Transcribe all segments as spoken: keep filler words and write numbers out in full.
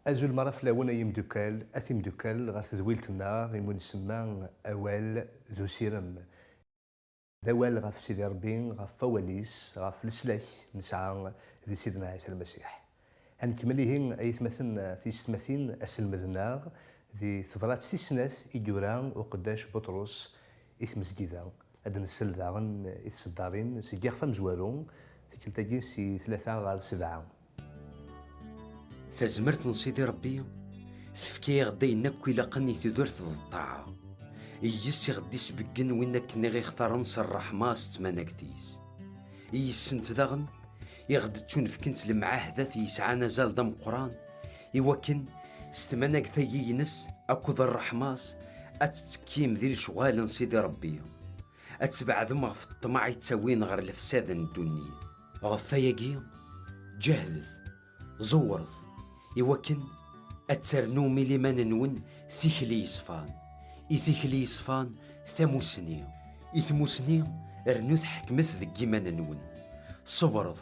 Azul mara fell-awen ay imdukkal, a timdukkal, ɣer tedwilt-nneɣ imu nsemma Awal d usirem. D awal ɣef Sidi Ṛebbi, ɣef wawal-is, ɣef leslak nesɛa di Sidna Ɛisa Lmasiḥ. Ad nkemmel ihi, ay atmaten, tisetmatin, aselmed-nneɣ di tebrat tis snat i yura uqeddac Buṭrus i tmezgida. Ad nsel daɣen i tseddarin seg yixef amezwaru, tikkelt-agi si tlata ɣer sebɛa. Tazmert n Sidi Ṛebbi tefka-yaɣ-d ayen akk ilaqen i tudert d ṭṭaɛa. Yes i ɣ-d-isbeggen win akken i ɣ-ixtaren s ṛṛeḥma s tmanegt-is. Yes-sent daɣen i ɣ-d-ttunefkent lemɛahdat yesɛan azal d ameqqran, iwakken s tmanegt-agi-ines akked ṛṛeḥma-s ad tettekkim di lecɣal n Sidi Ṛebbi, ad tbeɛdem ɣef ṭṭmaɛ i ttawin ɣer lefsad n ddunit. Ɣef wayagi, ǧehdet, ẓewret, iwakken ad ternum i liman-nwen tikli yeṣfan, i tikli yeṣfan tamusni, i tmusni rnut ḥekmet deg yiman-nwen, ṣebret,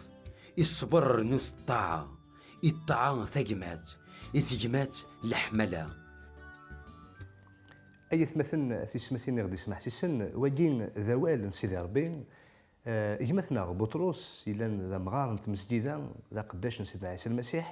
i ṣṣber rnut ṭṭaɛa, i ṭṭaɛa tagmat, i tegmat leḥmala. Ay atmaten, tismatin i ɣ-d-ismeḥsisen, wagi d awal n Sidi Ṛebbi. Eh, gma-tneɣ Buṭrus, yellan d amɣar n tmezgida, d aqeddac n Sidna Ɛisa Lmasiḥ,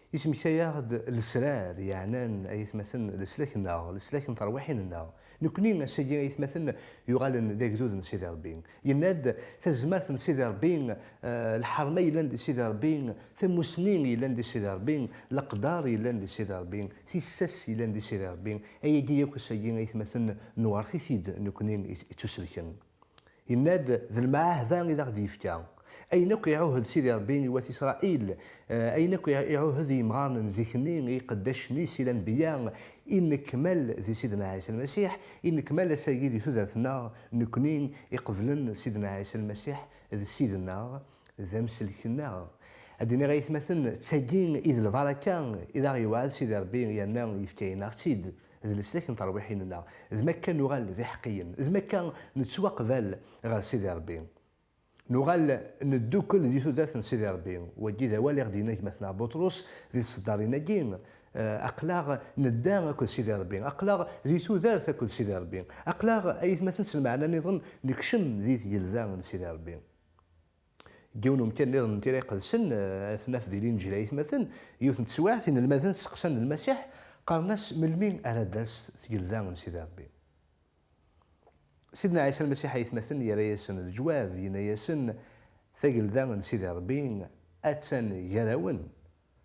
ismekta-yaɣ-d lesrar yeɛnan, ay atmaten, leslak-nneɣ, leslak n terwiḥin-nneɣ. Nekni, ass-agi, ay atmaten, yuɣalen d agdud n Sidi Ṛebbi. Yenna-d, tazmert n Sidi Ṛebbi, eh, lḥerma yellan di Sidi Ṛebbi, tamusni yellan di Sidi Ṛebbi, leqder yellan di Sidi Ṛebbi, tissas yellan di Sidi Ṛebbi, ayagi yakk ass-agi, ay atmaten, newɛer-it-id nekni i, i ttuselken. Yenna-d, d lemɛahda i d aɣ-d-yefka. Ayen akk iɛuhed Sidi Ṛebbi i wat Isṛayil, eh, ayen akk i, iɛuhed i yimɣaren n zik-nni, i iqeddacen-is, i lanbeyya, i nekmal di Sidna Ɛisa Lmasiḥ, i nekmal ass-agi di tudert-nneɣ, nekni iqeblen Sidna Ɛisa Lmasiḥ d Ssid-nneɣ, d amsellek-nneɣ. Ad d-iniɣ ay atmaten, d tagi i d lbaraka i d aɣ-yewɛed Sidi Ṛebbi, yerna yefka-yaneɣ-tt-id, d leslak n terwiḥin-nneɣ. D makka nuɣal d iḥeqqiyen, d makka nettwaqbal ɣer Sidi Ṛebbi. Nuɣal neddukkel di tudert n Sidi Ṛebbi. Wagi d awal i ɣ-d-yenna gma-tneɣ Buṭrus di tseddarin-agi, eh, aql-aɣ nedda akked Sidi Ṛebbi, aql-aɣ di tudert akked Sidi Ṛebbi, aql-aɣ, ay atmaten, s lmeɛna nniḍen, nekcem di tgelda n Sidi Ṛebbi. Deg yiwen umkan nniḍen n Tira Iqedsen, eh, ad t-naf di Linǧil, ay atmaten, yiwet n teswiɛt, inelmaden steqsan Lmasiḥ, qqaren-as, melmi ara d-tas tgelda n Sidi Ṛebbi? Sidna Ɛisa Lmasiḥ, ay atmaten, yerra-yasen leǧwab, yenna-yasen, tagelda n Sidi Ṛebbi attan gar-awen.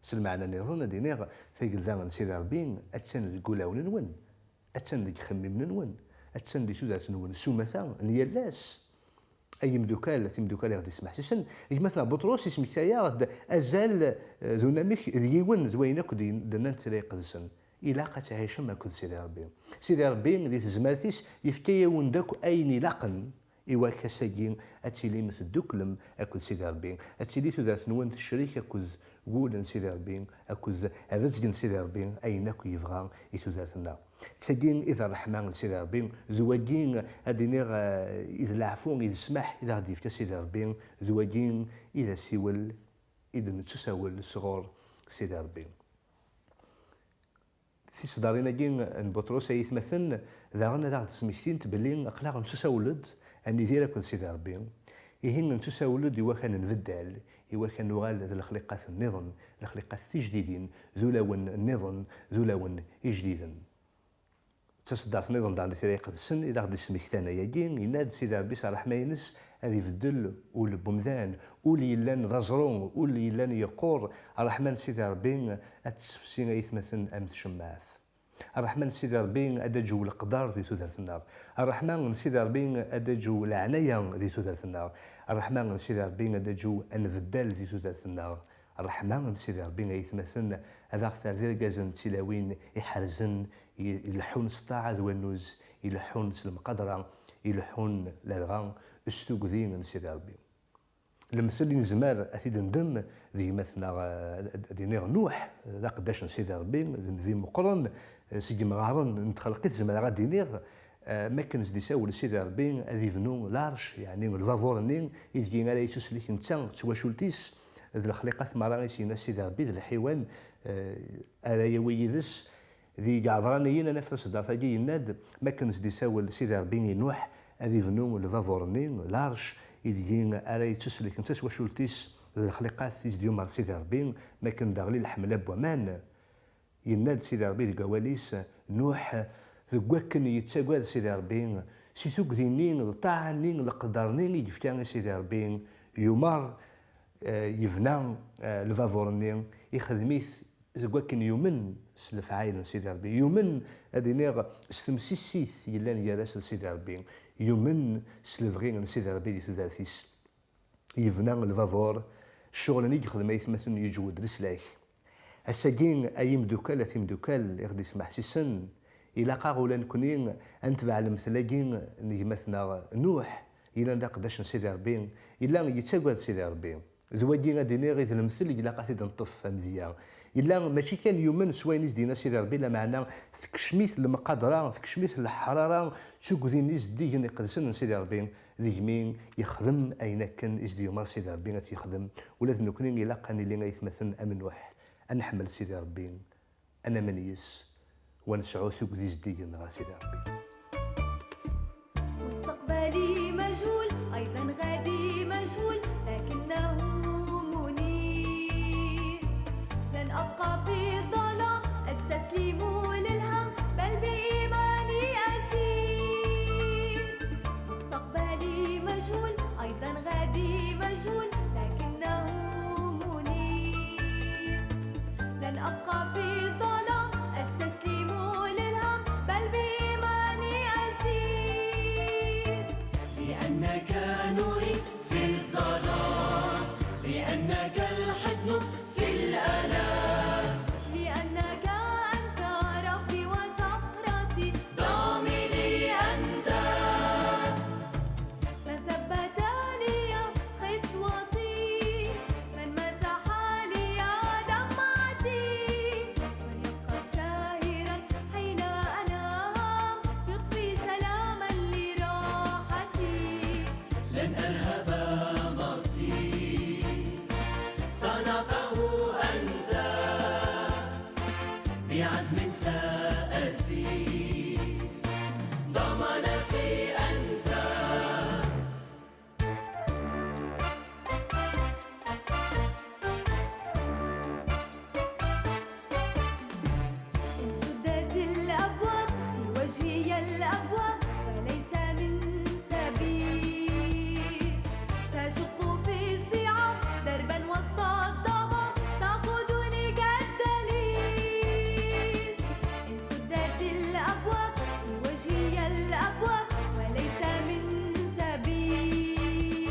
S lmeɛna nniḍen, ad iniɣ, tagelda n Sidi Ṛebbi attan deg wulawen-nwen, attan deg ixemmimen-nwen, attan di tudert-nwen s umata n yal ass. Ay imdukal, timeddukal i ɣ-d-ismeḥsisen, gma-tneɣ Buṭrus ismekta-yaɣ-d azal, eh, d unamek d yiwen d wayen akk d-, d-nnant Tira Iqedsen. Ilaq ad tɛicem akked Sidi Ṛebbi. Sidi Ṛebbi, di tezmert-is, yefka-yawen-d akk ayen ilaqen i wakk ass-agi ad tilim tedduklem akked Sidi Ṛebbi, ad tili tudert-nwen tecrik akked wul n Sidi Ṛebbi, akked rrezg n Sidi Ṛebbi, ayen akk yebɣa i tudert-nneɣ. D tagi i d ṛṛeḥma n Sidi Ṛebbi, d wagi, ad iniɣ, eh, i d leɛfu, i d ssmaḥ i d aɣ-d-yefka Sidi Ṛebbi, d wagi i d asiwel i d-nettusawel sɣur Sidi Ṛebbi. Tiseddarin-agi n Buṭrus, ay atmaten, daɣen ad aɣ-d-smektint belli aql-aɣ nettusawel-d ad nidir akked Sidi Ṛebbi. Ihi nettusawel-d i wakk ad nbeddal, i wakk ad nuɣal d lexliqat nniḍen, lexliqat tijdidin, d ulawen nniḍen, d ulawen ijdiden. D taseddart nniḍen daɣen di Tira Iqedsen i d aɣ-d-ismektan ayagi, yenna-d Sidi Ṛebbi s ṛṛeḥma-ines ad ibeddel ul n umdan, ul yellan d aẓru, ul yellan yeqqur. Ṛṛeḥma n Sidi Ṛebbi ad tessefsi ay atmaten am tcemmaɛt. Ṛṛeḥma n Sidi Ṛebbi ad d-taǧew leqder di tudert-nneɣ. Ṛṛeḥma n Sidi Ṛebbi ad d-taǧew leɛnaya di tudert-nneɣ. Ṛṛeḥma n Sidi Ṛebbi ad d-taǧew anbeddal di tudert-nneɣ. Ṛṛeḥma n Sidi Ṛebbi, ay atmaten, ad aɣ-terr d irgazen d tilawin iḥerzen, i-, ileḥḥun s ṭṭaɛa d wannuz, ileḥḥun s lemqadra, ileḥḥun ladɣa s tugdi n Sidi Ṛebbi. Lemtel i nezmer ad t-id-ndem d gma-tneɣ, eh, ad, ad iniɣ Nuḥ, d aqeddac n Sidi Ṛebbi, d nnbi meqqren, eh, seg yemɣaren n txelqit, zemreɣ ad d-iniɣ, eh, mi akken s-d-isawel Sidi Ṛebbi ad ibnu larc, yeɛni lbabur-nni ideg ara yettuslek netta d twacult-is, d lexliqat merra i s-yenna Sidi Ṛebbi, d lḥiwan, eh, ara yawi yid-s. Di Iɛebṛaniyen, ad naf taṣeddart-agi, yenna-d, mi akken s-d-isawel Sidi Ṛebbi i Nuḥ ad ibnu lbabuṛ-nni, larc, ideg ara yettuselken s twacult-is d lexliqat i s-d-yumeṛ Sidi Ṛebbi, mi akken d-aɣli lḥemla n waman. Yenna-d Sidi Ṛebbi deg wawal-is, Nuḥ, deg wakken yettagad Sidi Ṛebbi, si tugdi-nni, d ṭṭaɛa-nni, leqder-nni i yefka i Sidi Ṛebbi, yumeṛ, eh, yebna, eh, lbabuṛ-nni, ixdem-it deg wakken yumen s lefɛayel n Sidi Ṛebbi, yumen, ad iniɣ, s temsissit yellan gar-as d Sidi Ṛebbi, yumen s lebɣi n Sidi Ṛebbi di tudert-is. Yebna lbabuṛ, ccɣel-nni i yexdem aytmaten yeǧwed leslak. Ass-agi, ay imdukkal, a timdukkal, i ɣ-d-ismeḥsisen, ilaq-aɣ ula nekni ad netbeɛ lemtel-agi n gma-tneɣ Nuḥ, yellan d aqeddac n Sidi Ṛebbi, yella yettagad Sidi Ṛebbi. D wagi, ad d-iniɣ, i d lemtel i ilaq ad t-id-neṭṭef amedya. Yella mačči kan yumen s wayen i s-d-yenna Sidi Ṛebbi, lameɛna tekcem-it lemqadra, tekcem-it leḥrara d tugdi-nni zeddigen iqedsen n Sidi Ṛebbi, degmi yexdem ayen akken i s-d-yumeṛ Sidi Ṛebbi ad t-yexdem. Ula d nekni ilaq ad nili aytmaten am Nuḥ, ad nḥemmel Sidi Ṛebbi, ad namen yes-s, u ad nesɛu tugdi zeddigen ɣer Sidi Ṛebbi. مستقبلي مجهول، أيضا غدي مجهول، لكنه منير. لن أبقى في الظلام، أستسلم للهم، بل بإيماني أسير. مستقبلي مجهول، أيضا غدي مجهول، لكنه منير. لن أبقى في الظلام، أستسلم للهم، بل بإيماني أسير. لأنك نوري في الظلام، لأنك الحضن في الآلام. لأنك أنت ربي وصخرتي، ضامني أنت. من ثبت لي خطوتي، من مسح لي دمعتي، من يبقى ساهرا حين أنام، يضفي سلاما لراحتي. لن أرهب مصير صنعته أنت، بعزم سأسير ضمانتي أنت. إن سدت الأبواب في وجهي الأبواب وليس من سبيل، تشق في الصعاب دربا وسط الضباب تقودني كالدليل. إن سدت الأبواب في وجهي الأبواب وليس من سبيل،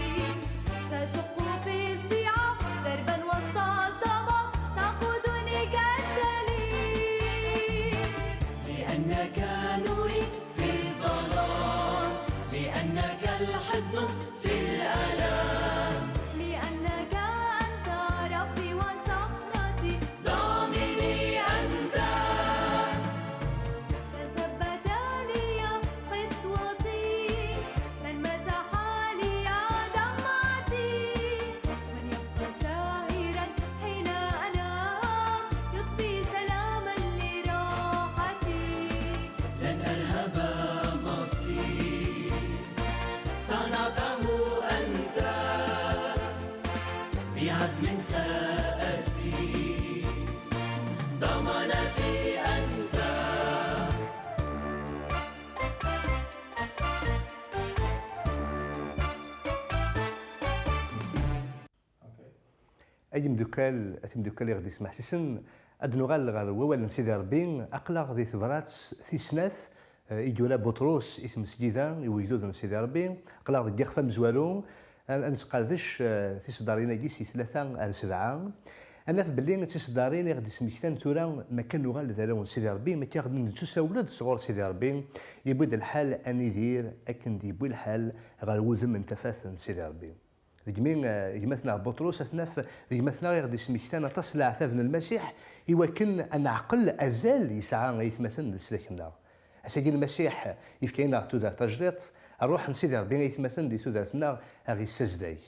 تشق في الصعاب دربا وسط الضباب تقودني كالدليل. لأنك نوري في الظلام، لأنك الحضن في الآلام. لأنك أنت ربي وصخرتي، ضامني أنت. من ثبت لي خطوتي، من مسح لي دمعتي، من يبقى ساهرا حين أنام، يضفي سلاما لراحتي. لن أرهب مصير صنعته أنت، بعزم سأسير ضمانتي أنت. Ay imdukkal, a timdukkal i ɣ-d-ismeḥsisen, ad nuɣal ɣer wawal n Sidi Ṛebbi, aql-aɣ di tebrat tis snat, eh, i yura Buṭrus i tmesgida, i wegdud n Sidi Ṛebbi, aql-aɣ deg yixef amezwaru, ad, ad nesqerdec, eh, tiseddarin-agi si tlata ar sebɛa. Ad naf belli d tiseddarin i ɣ-d-ismektan tura, makka nuɣal d arraw n Sidi Ṛebbi, makka ɣ-d-nettusawel-d sɣur Sidi Ṛebbi, yewwi-d lḥal ad nidir akken d-yewwi lḥal ɣer wudem n tafat n Sidi Ṛebbi. Degmi, eh, gma-tneɣ Buṭrus, ad t-naf d gma-tneɣ i ɣ-d-ismektan aṭas n leɛtab n Lmasiḥ, i wakken ad neɛqel azal yesɛa aytmaten n leslak-nneɣ. Ass-agi Lmasiḥ yefka-aneɣ tudert tajdiṭ, Ṛṛuḥ n Sidi Ṛebbi aytmaten di tudert-nneɣ a ɣ-issazdeg.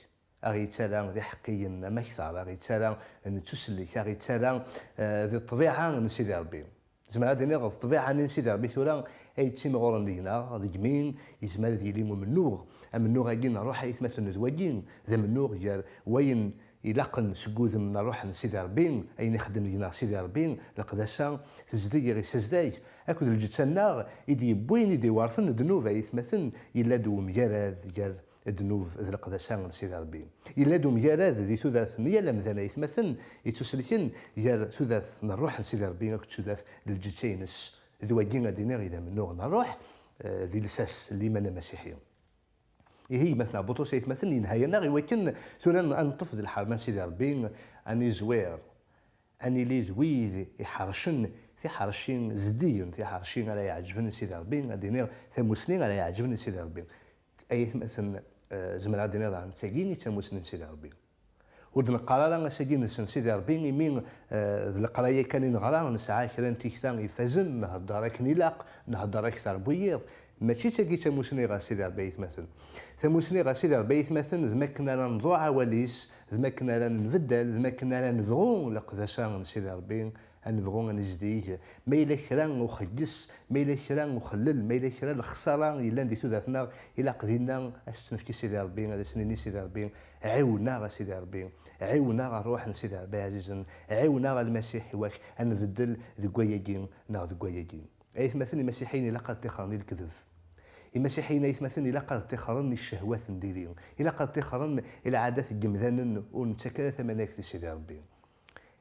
aɣ-yettarra d iḥeqqiyen am akteṛ, aɣ-yettarra nettusellek, aɣ-yettarra, eh, di ṭṭbiɛa n Sidi Ṛebbi. Zemreɣ ad d-iniɣ d ṭṭbiɛa-nni n Sidi Ṛebbi tura ay yettimɣuren deg-neɣ, degmi yezmer ad yili umennuɣ. Amennuɣ-agi n ṛṛuḥ, aytmaten, d wagi, d amennuɣ gar wayen ilaqen seg wudem n ṛṛuḥ n Sidi Ṛebbi, ayen ixeddem deg-neɣ Sidi Ṛebbi, leqdasa tezdeg i ɣ-isazdag, akked lǧetta-nneɣ i d-yewwin, i d-iwerten ddnub, aytmaten, yella-d umgarad gar ddnub d leqdasa n Sidi Ṛebbi. Yella-d umgarad di tudert n yal amdan, aytmaten, yettuselken gar tudert n ṛṛuḥ n Sidi Ṛebbi akked tudert n lǧetta-ines. D wagi, ad d-iniɣ, i d amennuɣ n ṛṛuḥ, eh, di lsas n liman amasiḥi. Ihi, gma-tneɣ Buṭrus, aytmaten, yenha-yaneɣ i wakken tura n-, ad neṭṭef di lḥerma n Sidi Ṛebbi, ad niẓwir, ad nili d wid iḥercen tiḥerci zeddigen, tiḥerci ara iɛeǧben i Sidi Ṛebbi, ad d-iniɣ tamusni ara iɛeǧben i Sidi Ṛebbi. Ay atmaten, eh, zemreɣ ad d-iniɣ daɣen d tagi i d tamusni n Sidi Ṛebbi. Ur d-neqqar ara ass-agi nessen Sidi Ṛebbi, imi, eh, d leqraya kan i neɣra, nesɛa kra n tikta ifazen, nhedder akken ilaq, nhedder akteṛ n wiyiḍ. Mačči d tagi d tamusni ɣer Sidi Ṛebbi, ay atmaten. Tamusni ɣer Sidi Ṛebbi, ay atmaten, d makken ara nḍuɛ awal-is, d makken ara nbeddel, d makken ara nebɣu leqdasa n Sidi Ṛebbi, ad nebɣu ad nezdig. Ma yella kra n uxegges, ma yella kra n uxellel, ma yella kra n lexṣara yellan di tudert-nneɣ, ilaq dinna ad s-tt-nefk i Sidi Ṛebbi, ad as-nini i Sidi Ṛebbi: "Ɛiwen-aɣ a Sidi Ṛebbi, ɛiwen-aɣ a Ṛṛuḥ n Sidi Ṛebbi ɛzizen, ɛiwen-aɣ a Lmasiḥ i wak ad nbeddel deg wayagi neɣ deg wayagi." Ay atmaten, imasiḥiyen ilaq ad ṭṭixren i lekdeb. Imasiḥiyen, ay atmaten, ilaq ad ṭṭixren i ccehwat n diri. Ilaq ad ṭṭixren i lɛadat n yemdanen ur nettak ara tamanegt i Sidi Ṛebbi.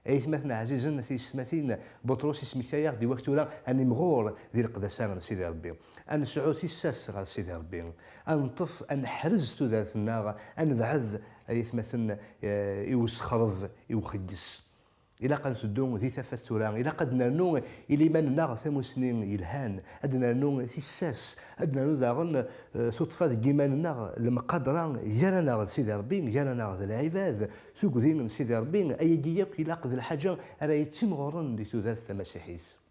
Ay atmaten ɛzizen, a tiyessetmatin, Buṭrus ismekta-yaɣ-d i wak tura ad nimɣur di leqdasa n Sidi Ṛebbi. Ad nesɛu tissas ɣer Sidi Ṛebbi. Ad neṭṭef, ad neḥrez tudert-nneɣ, ad nebɛed, ay atmaten, eh, i usexreb, i uxegges. Ilaq ad nteddu di tafat tura. Ilaq ad nernu i liman-nneɣ tamusni yelhan. Ad nernu tissas. Ad nernu daɣen, eh, tuṭṭfa deg yiman-nneɣ lemqadra gar-aneɣ d Sidi Ṛebbi, gar-aneɣ d lɛibad. Tugdi n Sidi Ṛebbi, ayagi yakk ilaq d lḥaǧa ara yettimɣuren di tudert tamasiḥit.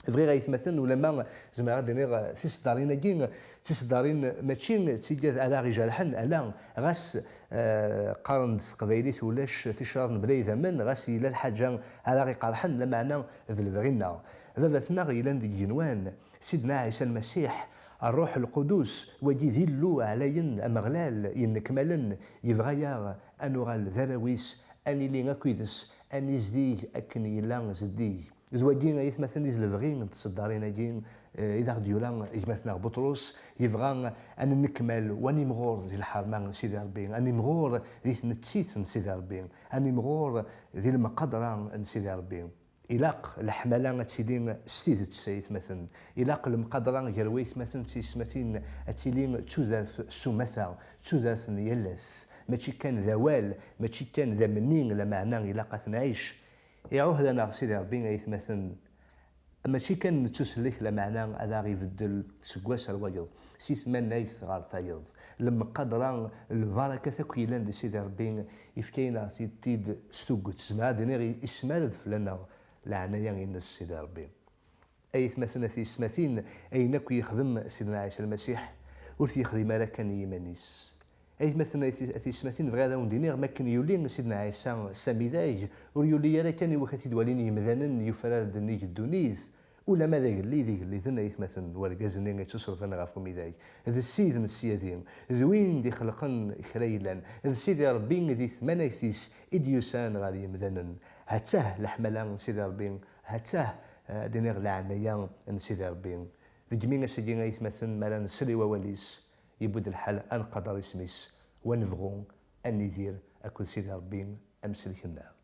Bɣiɣ, ay atmaten, ulamma zemreɣ ad d-iniɣ, eh, tiseddarin-agi, d tiseddarin mačči d tigad ara ɣ-ijerḥen, ala, ɣas, eh, qqaren-d s teqbaylit ulac ticraḍ mebla idammen, ɣas yella lḥaǧa ara ɣ-iqerḥen, lameɛna d lebɣi-nneɣ. Baba-tneɣ yellan deg igenwan, Sidna Ɛisa Lmasiḥ, Ṛṛuḥ Lqudus, wagi d Illu ɛlayen, Ameɣlal yennekmalen, yebɣa-yaɣ ad nuɣal d arraw-is, ad nili akk yid-s, ad nizdig akken yella zeddig. D wagi, ay atmaten, i d lebɣi n tseddarin-agi, eh, i d aɣ-d-yura gma-tneɣ Buṭrus, yebɣa ad nennekmal, wa nimɣur di lḥerma n Sidi Ṛebbi, ad nimɣur di tnettit n Sidi Ṛebbi, ad nimɣur di lemqadra n Sidi Ṛebbi. Ilaq leḥmala ad tili s tidet, ay atmaten. Ilaq lemqadra gar waytmaten d tiyesmatin ad tili d tudert s umata, d tudert n yal ass. Mačči kan d awal, mačči kan d amenni, lameɛna ilaq ad t-nɛic. Iɛuhda-neɣ Sidi Ṛebbi, ay atmaten, mačči kan nettusellek, lameɛna ad aɣ-ibeddel seg wass ar wayeḍ, si tmanegt ɣer tayeḍ. Lemqadra, lbarakat akk yellan di Sidi Ṛebbi, ifka-yaneɣ-t-id s tuget. Zemreɣ ad d-iniɣ, ismar-d fell-aneɣ leɛnaya-ines Sidi Ṛebbi. Ay atmaten, a tiyesmatin, ayen akk yexdem Sidna Ɛisa Lmasiḥ, ur t-yexdim ara kan i yiman-is. Ay atmaten, a ti-, a tiyesmatin, bɣiɣ ad awen-d-iniɣ, makken yuli Sidna Ɛisa s amidag, ur yuli ara kan i wak ad t-id-walin yemdanen yufrar-d nnig ddunit. Ulamma d agellid igelliden, ay atmaten, wergaz-nni yettuṣelben ɣef umidag, d Ssid n ssyadi, d win d-ixelqen kra yellan, d Sidi Ṛebbi di tmanegt-is i d-yusan ɣer yemdanen. Ha-tt-ah leḥmala n Sidi Ṛebbi, ha-tt-ah, eh, ad d-iniɣ, leɛnaya n Sidi Ṛebbi. Degmi ass-agi, ay atmaten, mi ara nsel i wawal-is, yewwi-d lḥal ad nqader isem-is, wa nebɣu ad nidir akked Sidi Ṛebbi amsellek-nneɣ.